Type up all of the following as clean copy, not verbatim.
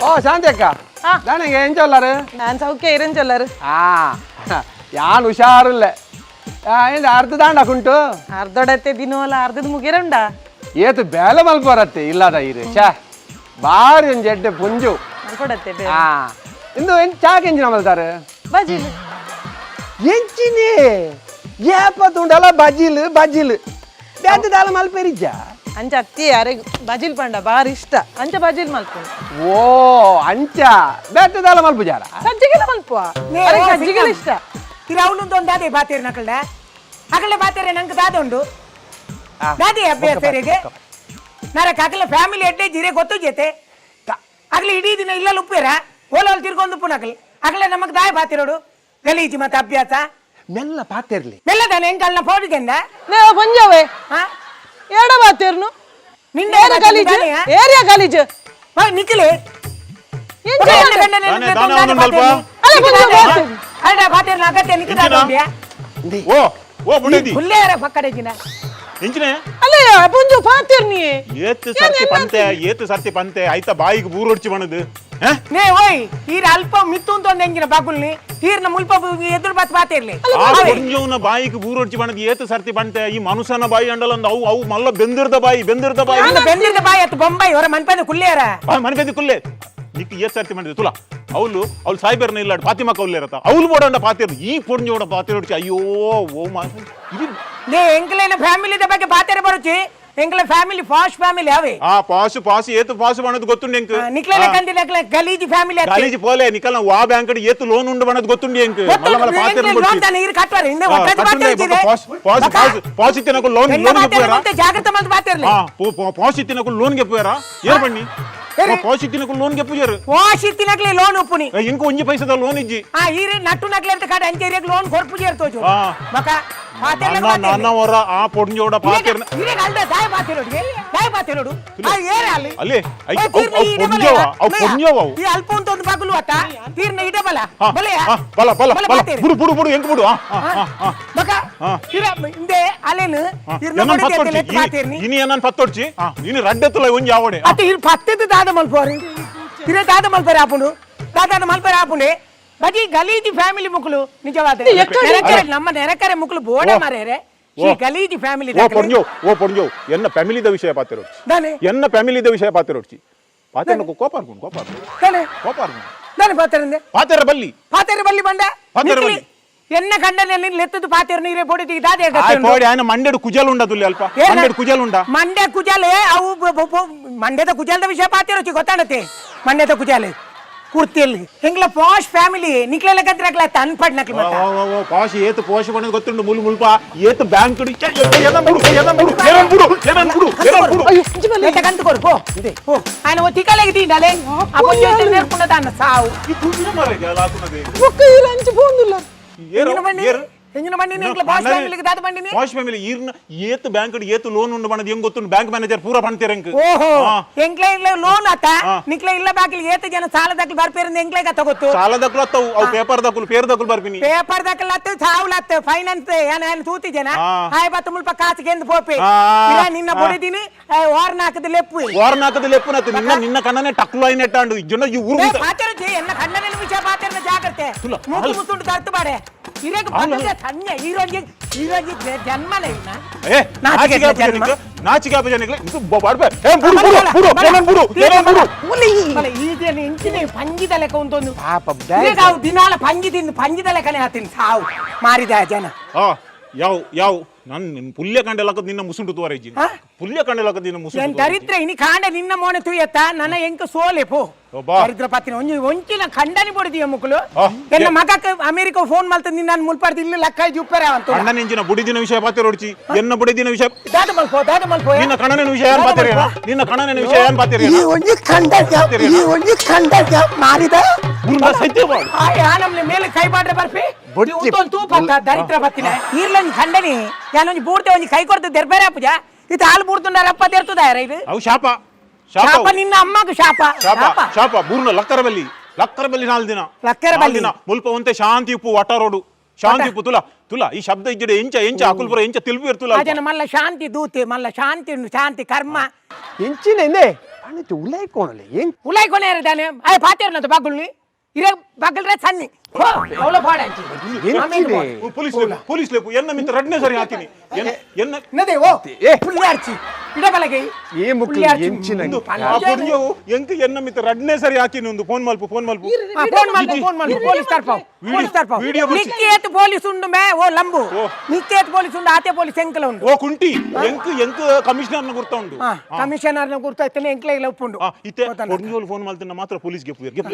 ಓ ಶಾಂತಿ ಅಕ್ಕ, ದಾನೆಗೆ ಎಂಚ ಉಲ್ಲಾರು? ನಾನು ಸೌಖ್ಯ, ಇರನ್ ಚೊಲ್ಲಾರು? ಆ, ಯಾನ್ ಹುಷಾರಿಲ್ಲ. ಏನ್ ಅರ್ಧ ದಾಂಡ ಕುಂಟು? ಅರ್ಧೊಡತ್ತೆ ದಿನೋಲ ಅರ್ಧದ ಮುಗಿರಂಡ. ಏತು ಬೇಲೆ ಮಲ್ಪರತ್ತೆ ಇಲ್ಲದ ಇರು ಛೇ, ಬಾರಿ ಒಂಜಿ ಎಡ್ಡೆ ಪುಂಜು. ಮಲ್ಕೊಡತ್ತೆ ಬೇಲೆ. ಆ, ಇಂದು ಚಾಕ್ ಎಂಚಿನ ಮಲ್ತಾರೆ? ಬಜಿಲ್. ಎಂಚಿನಿ ಏಪ ತುಂಡಲ ಬಜಿಲ್ ಬಜಿಲ್, ಬ್ಯಾತೆ ದಾಲ ಮಲ್ಪೆರಿಜ್ಜ? ಅಂಚ ಅತ್ತಿ, ಅರೆಗ್ ಬಜಿಲ್ ಪಂಡ ಬಾರಿ ಇಷ್ಟ, ಅಂಚ ಬಜಿಲ್ ಮಲ್ಪುನು. ಓ, ಅಂಚ. ಬ್ಯಾತೆ ದಾಲ ಮಲ್ಪುಜಾರ? ಸಜ್ಜಿಗೆಲ್ಲ ಮಲ್ಪುವ. ನೇ, ಅರೆಗ್ ಓ, ಸಜ್ಜಿಗೆಲ್ಲ ಸಿಕ್ಕಂ. ಇಷ್ಟ. ತಿರೌಲು ದಾದೆ ಬಾತೇರು ನಕಲ್ಡ ಅಕಲ್ಡ ಬಾತೇರೆ ನಂಗೆ ದಾದ ಉಂಡು ದಾದೆ ಅಭ್ಯಾಸ ಇರಿಗೆ ನರಕ. ಅಕಲ ಫ್ಯಾಮಿಲಿ ಎಡ್ಡೆ ಜಿರೆ ಗೊತ್ತು ಜೇತೆ. ಅಗಲಿ ಇಡೀ ದಿನ ಇಲ್ಲ ಉಪ್ಪೇರ ಓಲೋಲ್ ತಿರ್ಕೊಂಡು ಉಪ್ಪು ನಕಲ್. ಅಗಲ ನಮಗ್ ದಾಯ ಬಾತಿರೋಡು ಗಲೀಜಿ ಮತ್ತೆ ಅಭ್ಯಾಸ. ಮೆಲ್ಲ ಪಾತೆರ್ಲಿ. ಮೆಲ್ಲದಾನೆ ಎಂಕಲ್ನ ಪೋಡಿದೆಂದ. ನೇ ಪಂಜಾವೆ. ಹಾ. ಏಡ ಬಾತೇರ್ನು? ನಿಂದ ಏರ ಗಲೀಜು? ದಾನೆಯಾ? ಏರಿಯಾ ಗಲೀಜು. ನಿಖಿಲೆ. ಎಂಚ ಮಾಡ? ದಾನೆ, ದಾನೆ ಅವನುಂಡಲ್ಪ? ಅಲ್ಲ, ಪಂಜಾವ್ ಬಾತೇರ್ನು. ಅಲ್ಲ, ಬಾತೇರ್ನ ಅಗತ್ಯ ನಿಖಿದ. ಎಂಚಿನ? ಓ ಓ ಬುಡದಿ. ಹುಲ್ಲೇರ ಪಕ್ಕಡೆ ಜಿನ. ಎಂಚಿನ? ಅಲ್ಲ ಪುಂಜು ಪಾತೇರ್ನಿ. ಏತ್ ಸರ್ತಿ ಪಂತೆ, ಏತ್ ಸರ್ತಿ ಪಂತೆ ಐತ ಬಾಯಿಗೆ ಬೂರೊಡ್ಚಿ ಬಣದು? ನೇ ಓಯ್, ಈರ ಅಲ್ಪ ಮಿತ್ತು ಅಂತ ಒಂದ್ ಎಂಜಿನ ಬಾಗುಲ್ನಿ ತೀರ್ನ ಮುಲ್ಪ ಎದುರು ಬಾತ್ ಬಾತಿರ್ಲಿ. ಆ ಪುಂಜವ್ನ ಬಾಯಿಗೆ ಬೂರೊಡ್ಚಿ ಬಣದು ಏತ್ ಸರ್ತಿ ಪಂತೆ? ಈ ಮನುಷ್ಯನ ಬಾಯಿ ಅಂಡಲಂದ ಅವು ಅವು ಮಲ್ಲ ಬೆಂದಿರ್ದ ಬಾಯಿ, ಬೆಂದಿರ್ದ ಬಾಯಿ. ಬೆಂದಿರ್ದ ಬಾಯಿ ಅತ್ತು ಬೊಂಬೈ ಹೊರ ಮನ್ಪದ ಕುಲ್ಲೇರ. ಮನೆ ಕುಲ್ಲೆ ನಿಕ್ ಏತ್ ಸರ್ತಿ ಮಾಡಿದೆ ತುಲಾ. ಅವಳು ಅವಳು ಸಾಯ್ಬೇರ್ನ ಇಲ್ಲ, ಫಾತಿಮಾ ಕೌಲ್ ಇರತ್ತ, ಅವಳು ಬೋಡಂಡ ಪಾತಿರ್ ಈ ಪೊಂಜೋಡ ಪಾತಿರೊಡ್ಚಿ. ಅಯ್ಯೋ, ಓ ಮಾ ಇದು. ನೇ, ಎಂಕ್ಲೇನ ಫ್ಯಾಮಿಲಿದ ಬಗ್ಗೆ ಬಾತೆರೆ ಬರುಚಿ. ಎಂಕ್ಲ family fast family ಅವೆ. ಆ ಪಾಸು ಪಾಸು, ಏತು ಪಾಸು ಬಣದ್ ಗೊತ್ತುಂಡು ಎಂಕ್. ನಿಕ್ಲೇನ ಕಂದಿ ನಕ್ಲೆ ಗಲೀಜಿ ಫ್ಯಾಮಿಲಿ. ಕಾಲೇಜ್ ಪೋಲೆ ನಿಕಲ್ನ ವಾ ಬ್ಯಾಂಕ್ ಏತು ಲೋನ್ ಉಂಡು ಬಣದ್ ಗೊತ್ತುಂಡು ಎಂಕ್. ಮಲ್ಲ ಮಲ್ಲ ಪಾತಿರ್. ಲೋನ್ ತಾನೆ ಈರ್ ಕಟ್ಟುವರೆ ಹಿಂದೆ ಒಟ್ಟಾಗಿ ಬಾತೆ ಇದ್ದಿದೆ. Pass pass pass pass ಇತ್ತಿನಕು loan loan ಗೆಪ್ಪುವೇರಾ? ಜಾಗ್ರತೆ ಮಲ್ತ್ ಬಾತಿರ್ಲಿ. ಆ ಪಾಸ್ ಇತ್ತಿನಕು ಲೋನ್ ಗೆಪ್ಪುವೇರಾ? ಏರ್ ಬಣ್ಣಿ ಪಾಸ್ ಇತ್ತಿನಕು ಲೋನ್ ಗೆಪ್ಪುಜೇರು. ವಾಶ್ ಇತ್ತಿನಕ್ಲೆ ಲೋನ್ ಉಪ್ಪುನಿ. ಇಂಕ ಒಂಜಿ ಪೈಸದ ಲೋನ್ ಇಜ್ಜಿ. ಆ ಈರ್ ನಟ್ಟು ನಕ್ಲೆ ಅಂತ ಕಾಡ ಅಂಚೆ ಲೋನ್ ಕೊರ್ಪು ಜೇರ್ತೋಜು. ಆ. ಬಕ ಬಾತೆರ್ಲಕ ನನ್ನ ಬಾತೆರ್ಲಿ. ನನ್ನ ಹೊರ ಆ ಪೊಂಜೋಡ ಪಾತಿರ್ನ. ಇರೇಗ ಅಲ್ದ ದಾಯ ಬಾತಿರೋಡಿಗೆ, ದಾಯ ಬಾತಿರೋಡು ಆ ಏರ ಅಲ್ಲಿ. ಅಲ್ಲಿ, I, ಓ, ಅವ್- ತೀರ್ನ ಅವ್ ಈ ಇಡಬಲ. ಪೊಂಜೋವ, ಅವ್ ಲಯ. ಪೊಂಜೋವ ಅವು. ಈ ಅಲ್ಪ ಅಂತ ಒಂದು ಬಗಲು ಅತ್ತ ತೀರ್ನ ಇಡಬಲ. ಹಾ, ಬಲಯ. ಹಾ, ಬಲ ಬಲ ಬಲ. ಬಾತೇರಿ. ಬುಡು ಬುಡು ಬುಡು, ಎಂಕ್ ಬುಡು. ಆ, ಆ, ಆ, ಆ. ಬಕ. ಹಾ. ಇರ ಇಂದೆ ಅಲೇನು ಆ, ಇರ್ನ ಎನ್ನನ್ ಬಡಿದೆ ಪತ್ತೊಡ್ಚಿ. ಅತ್ತೆ ಬಾತೇರ್ನಿ. ಇನಿ ಎನ್ನನ್ ಪತ್ತೊಡ್ಚಿ. ಆ, ಇನಿ ರಡ್ಡೆತ್ತುಲ ಒಂಜಿ ಆವಡೆ. ಅತ್ತ ಇರ್ ಪತ್ತೆದ್ದು ದಾದ ಮಲ್ಪೋರು ಇರ ದಾದ ಮಲ್ಪರೆ ಆಪುಂಡು, ದಾದ ಮಲ್ಪರೆ ಆಪುಂಡೆ. ಬಜಿ ಗಲೀಜಿ ಫ್ಯಾಮಿಲಿ ಮುಕ್ಳು ನಿಜವಾದ. ನೆರಕರೆ, ನಮ್ಮ ನೆರಕರೆ ಮುಕ್ಳು ಬೋಡ ಮಾರೇರೆ ಈ ಗಲೀಜಿ ಫ್ಯಾಮಿಲಿ. ಓ ಪೊಂಜೋ, ಓ ಪೊಂಜೋ, ಎನ್ನ ಫ್ಯಾಮಿಲಿದ ವಿಷಯ ಪಾತಿರೊಡ್ಚಿ. ದಾನೆ? ಎನ್ನ ಫ್ಯಾಮಿಲಿದ ವಿಷಯ ಪಾತಿರೊಡ್ಚಿ. ಪಾತೆರ್ನ ಕೋಪ ಅರ್ಪುಂಡು, ಕೋಪ ಅರ್ಪುಂಡು. ದಾನೆ? ಕೋಪ ಅರ್ಪುಂಡು. ದಾನೆ ಪಾತೆರಂದೆ? ಪಾತೆರ ಬಲ್ಲಿ. ಪಾತೆರೆ ಬಲ್ಲಿ ಬಂಡ. ಪಾತೆರೆ ನಿಕ್ಲಿ ಬಲ್ಲಿ. ಎನ್ನ ಕಂಡನಲ್ಲಿ ಲೆತ್ತದು ಪಾತೆರ್ ನೀರೇ ಬೋಡಿ ದಾದೆ. ಆಯ್ ಪೋಡಿ, ಆಯನ ಮಂಡೆಡು ಕುಜಲ್ ಉಂಡ ತುಲ್ಲಿ ಅಲ್ಪ. ಮಂಡೆಡು ಕುಜಲ್ ಉಂಡ. ಮಂಡ್ಯ ಕುಜಾಲೆ ಅವು ಮಂಡ್ಯದ ಕುಜಾಲದ ವಿಷಯ ಪಾತಿರೋಚಿ ಗೊತ್ತಾಣತೆ. ಮಂಡ್ಯದ ಕುಜಾಲೆ ಕುರ್ತಿಯಲ್ಲಿ ಎಂಗ್ಲ ಪಾಶ್ ಫ್ಯಾಮಿಲಿ ನಿಕ್ಲೆಲ್ಲ ಕದ್ರಕ್ಲ ತನ್ಪಡ್ ನಕ್ಲಿ ಓ, ಮತ್ತ. ಓ, ಓ, ಪಾಶ್ ಏತು ಪೋಷ್ ಬಣ್ಣದ ಗೊತ್ತುಂಡು. ಮುಲ್ ಮುಲ್ಪ ಏತು ಬ್ಯಾಂಕ್ ಎನ್ನನ್ ಬುಡು, ಎನ್ನನ್ ಬುಡು, ಎನ್ನನ್ ಬುಡು, ಎನ್ನನ್ ಬುಡು, ಎನ್ನನ್ ಬುಡು. ಅಯ್ಯೋ, ಇಂಚಿ ಬಲ್ಲೆ. ಎತ್ತ ಕಂತು ಕೊಡು ಪೋ ಪೋ. ఆయన ఓ తిక్కలేకి తిండాలే ఆ పొంజు నేర్పుకున్న దాన్న సావు. ಈ ತೂಪಿನ ಮಾರ್ರೆ ಲಾಕುನದೆ. ಬೊಕ್ಕ ಈರ್ ಅಂಚಿ ಪೋಂದುಲ್ಲ. ಏರು ಎಂಜಿನ ಬಂಡಿ? ಏರು. ಎಂಜಿನ ಬಂಡಿ ಎಂಕ್ಲ ಪಾಶ್ ಫ್ಯಾಮಿಲಿಗೆ ದಾದ ಬಂಡಿನಿ. ಪಾಶ್ ಫ್ಯಾಮಿಲಿ ಈರ್ನ ಏತು ಬ್ಯಾಂಕ್ ಏತು ಲೋನ್ ಉಂಡು ಬಣ್ಣದ ಹೆಂಗ್ ಗೊತ್ತುಂಡು? ಬ್ಯಾಂಕ್ ಮ್ಯಾನೇಜರ್ ಪೂರ ಪಣ್ತೀರ ಎಂಕ್. ಓಹೋ. ಆ. ಎಂಕ್ಲೆ ಇಲ್ಲ ಲೋನ್ ಆತ. ಆ. ನಿಕ್ಲೆ ಇಲ್ಲ ಬಾಕಿಲ್ ಏತ ಜನ ಸಾಲ ದಾಖಲು ಬರ್ಪೇರಿಂದ ಎಂಕ್ಲೆ ಕಥ ಗೊತ್ತು. ಸಾಲ ದಕ್ಕಲು ಅತ್ತವು ಅವು ಪೇಪರ್ ದಕ್ಕಲು ಪೇರ್ ದಕ್ಕಲು ಬರ್ಪಿನಿ. ಪೇಪರ್ ದಾಖಲು ಅತ್ತು ಸಾವುಲತ್ತು ಫೈನಾನ್ಸ್ ಏನ ಏನ್ ತೂತಿ ಜನ. ಆ. ಹಾಯ್ ಬತ್ತ ಮುಲ್ಪ ಕಾಸಿಗೆ ಎಂದು ಪೋಪೆ. ಆ. ಇಲ್ಲ ನಿನ್ನ ಆ. ಬೊಡಿದಿನಿ ವಾರ್ನ ಹಾಕದ ಲೆಪ್ಪು. ವಾರನಾಕದ ಲೆಪ್ಪುನತ್ತು ನಿನ್ನ ನಿನ್ನ ಕಣ್ಣನೆ ಟಕ್ಲು అయినట్టాండు ಜನ ಈ ಊರು. ಪಾತೆರ ಎನ್ನ ಕಣ್ಣನಲ್ಲಿ ವಿಷಯ ಪಾತೆರನ ಜಾಗ್ರತೆ. ತುಲ, ಮೂಗು ಅಲ್ಲ. ಮುತ್ತುಂಡು ತರ್ತು ಬಾಡೆ ಇರೇಗ. ಅಲ್ಲ. ಬಂದ ಸಣ್ಣ ಈರೋಜಿ ಈರೋಜಿ ಜನ್ಮನೇ ಇವ್ನ. ಏ ನಾಚಿಕೆ ನಾಚಿಕೆ ಜನ್ಮ. ನಾಚಿಕೆ ಜನಕ್ಕೆ ಇದು ಬಾಡ್ಬೆ. ಏ ಬುಡು ಬುಡು ಬುಡು, ಏನನ್ ಬುಡು, ಏನನ್ ಬುಡು. ಬಲ, ಈದೇನು ಇಂಚಿನ ಪಂಜಿದ ಲೆಕ್ಕ ಉಂಟೊಂದು. ಪಾಪ. ಇರೇಗ ಅವು ದಿನಾಲ ಪಂಜಿ ತಿಂದು ಪಂಜಿದ ಲೆಕ್ಕನೆ ಆತಿನ ಸಾವು ಮಾರಿದ ಜನ. ಆ ಯಾವ ಯಾವ ನನ್ ಪುಲ್ಯ ಕಂಡೆಲಕ ನಿನ್ನ ಮುಸುಂಡು ತುವರೇಜಿ. ಆ? ಪುಲ್ಯ ಕಂಡೆಲಕ ನಿನ್ನ ಏನ್ ಮುಸುಂಡು. ದರಿದ್ರ ಇನಿ ಕಾಂಡ ನಿನ್ನ ಮೋನೆ ತುಯ್ಯತ್ತ ನನ್ನ ಎಂಕ ಸೋಲೆ ಪೋ. ಅಬ್ಬಾ. ದರಿದ್ರ ಪತ್ತಿನ ಒಂಜಿ ಒಂಚಿನ ಖಂಡನಿ ಬೊಡಿದಿಯ ಮುಕುಲು. ಆ, ಎನ್ನ ಮಗಕ್ಕೆ ಅಮೆರಿಕ ಫೋನ್ ಮಲ್ತ ನಿನ್ನ ಮುಲ್ಪಾಡ್ದು ಇಲ್ಲಿ ಲಕ್ಕ ಜುಪ್ಪರೆ ಅವಂತು. ಕಣ್ಣನ ಇಂಚಿನ ಬುಡಿದಿನ ವಿಷಯ ಪಾತಿರೋಡ್ಚಿ, ಎನ್ನ ಬುಡಿದಿನ ವಿಷಯ. ದಾದ ಮಲ್ಪೋ, ದಾದ ಮಲ್ಪೋ. ನಿನ್ನ ಕಣ್ಣನ ವಿಷಯ ಏನ್ ಪಾತಿರಿ? ನಿನ್ನ ಕಣ್ಣನ ವಿಷಯ ಏನ್ ಪಾತಿರಿ? ಈ ಒಂಜಿ ಕಂಡ, ಈ ಒಂಜಿ ಕಂಡ ಮಾರಿದ. ಸತ್ಯ ಬಾಡು. ನಮ್ನ ಮೇಲೆ ಕೈ ಬಾಡ್ರೆ ಬರ್ಪಿ. ಬೊಡ್ಚಿ. ಉಂತೊಂದು ತೂಪತ್ತ ದರಿದ್ರ ಪತ್ತಿನ ಈರ್ಲೊಂಜಿ ಖಂಡನಿ ಯಾನೊಂಜಿ ಬೂಡ್ತೆ ಒಂಜಿ ಕೈ ಕೊಡ್ತು ದೆರ್ಬೇರೆ ಪೂಜಾ ಇದು ಹಾಲು ಬೂಡ್ತುಂಡಾರಪ್ಪ ದೆರ್ತುದಾರ ಇದು. ಅವು ಶಾಪ ಶಾಪ. ಶಾಪ, ನಿನ್ನ ಅಮ್ಮಗ್ ಶಾಪ. ಶಾಪ. ಶಾಪ. ಶಾಪ ಬೂರ್ನ ಲಕ್ಕರ ಬಲ್ಲಿ, ಲಕ್ಕರ ಬಲ್ಲಿ ನಾಲ್ ದಿನ. ಲಕ್ಕರ ನಾಲ್ ಬಲ್ಲಿ. ದಿನ ಮುಲ್ಪ ಒಂತೆ ಶಾಂತಿ ಉಪ್ಪು ವಟಾರೋಡು ಶಾಂತಿ ಉಪ್ಪು. ತುಲಾ ತುಲಾ, ಈ ಶಬ್ದ ಇಜ್ಜಡೆ ಎಂಚ ಎಂಚ ಅಕುಲ್ಪುರ ಎಂಚ ತಿಲ್ಪು ಇರ್ತುಲ. ಆ ಜನ ಮಲ್ಲ ಶಾಂತಿ ದೂತೆ ಮಲ್ಲ ಶಾಂತಿ ಉಂಡು, ಶಾಂತಿ ಕರ್ಮ. ಎಂಚಿನ ಇಂದೆ ಅಣ್ಣೆ ಉಲಾಯ್ ಕೋಣಲೆ ಏನ್? ಉಲಾಯ್ ಕೊನೆ ದಾನೆ ಆಯ್ ಪಾತೇರ್ನಂತ ಬಾಗುಲ್ನಿ ಇರೇ ಬಾಗಲ್ರೆ ಸನ್ನಿ ಅವಳ ಪಾಡಂಚಿ. ಎಂಚಿದೆ? ಪೊಲೀಸ್ ಲೇಪು, ಪೊಲೀಸ್ ಲೇಪು, ಎನ್ನ ಮಿತ್ತ ರಡ್ನೇ ಸರಿ ಹಾಕಿನಿ ಎನ್ನ ಎನ್ನ ನದೇ ಓ. ಏ. ಪುಳ್ಯಾರ್ಚಿ ಇಡಬಲಗೆ. ಏ ಮುಕ್ಳು ಎಂಚಿನ? ಒಂದು ಆ ಪೊಂಜವು ಎಂಕ್ ಎನ್ನ ಮಿತ್ತ ರಡ್ನೇ ಸರಿ ಹಾಕಿನಿ. ಒಂದು ಫೋನ್ ಮಲ್ಪು, ಫೋನ್ ಮಲ್ಪು. ಫೋನ್ ಮಲ್ಪು, ಫೋನ್ ಮಲ್ಪು, ಪೊಲೀಸ್ ತರ್ಪಾವ್, ಪೊಲೀಸ್ ತರ್ಪಾವ್. ವಿಡಿಯೋ ಬಿಡ್ಸಿ. ನಿಕ್ಕೇತ್ ಪೊಲೀಸ್ ಉಂಡು ಮೇ ಓ ಲಂಬು. ಓ. ನಿಕ್ಕೇತ್ ಪೊಲೀಸ್ ಉಂಡು, ಆತೆ ಪೊಲೀಸ್ ಎಂಕಲ ಉಂಡು. ಓ ಕುಂಟಿ, ಎಂಕ್ ಎಂಕ್ ಕಮಿಷನರ್ನ ಗುರ್ತ ಉಂಡು. ಕಮಿಷನರ್ನ ಗುರ್ತಾಯ್ತಾನೆ, ಎಂಕ್ಲ ಇಲ್ಲ ಉಪ್ಪುಂಡು. ಇತ್ತೆ ಪೊಂಜೋಲು ಫೋನ್ ಮಲ್ತಿನ ಮಾತ್ರ ಪೊಲೀಸ್ ಗೆಪ್ಪು ಗೆಪ್ಪು.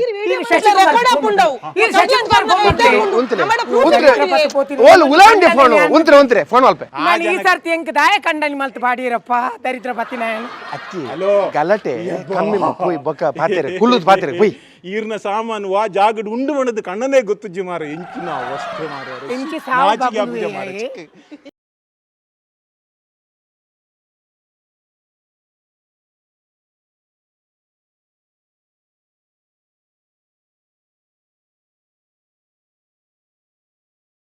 ರೆಕಾರ್ಡ್ ಆಪುಂಡವು. ಶಶಿಕುಮಾರ್ ಫೋನ್ ಮಾಡ್ತಾರೆ. ಉಂತ್ಲೆ. ಅಮ್ಮಡ proof ಉಂತ್ಲೆ. ಇರ್ತಾರೆ. ಓಲ್ ಉಲಾಂಡೆ ಫೋನ್ ಉಂತ್ರೆ, ಉಂತ್ರೆ ಫೋನ್ ಮಲ್ಪೆ. ನಾನು ಈ ಸರ್ತಿ ಎಂಕ್ ದಾಯ ಕಂಡನಿ ಮಲ್ತ್ ಪಾಡಿರಪ್ಪ ದರಿದ್ರ ಬತ್ತಿನ. ಅತ್ತಿ. ಹಲೋ. ಗಲಾಟೆ ಕಮ್ಮಿ ಪೋಯ್, ಬೊಕ್ಕ ಪಾತೆರೆ ಕುಲ್ಲುದು ಪಾತೆರೆ ಪೋಯ್. ಈರ್ನ ಸಾಮಾನು ವಾ ಜಾಗಡ್ ಉಂಡು ಮಣದು ಕಣ್ಣನೇ ಗೊತ್ತುಜ್ಜಿ ಮಾರ, ಎಂಚಿನ ಅವಸ್ಥೆ ಮಾರ. ಎಂಚಿ ಸಾವು ನಾಚಿಕೆ ಆಪುಜ ಬಾಗುಲುವೆ. ಮಾರ್ರೆ.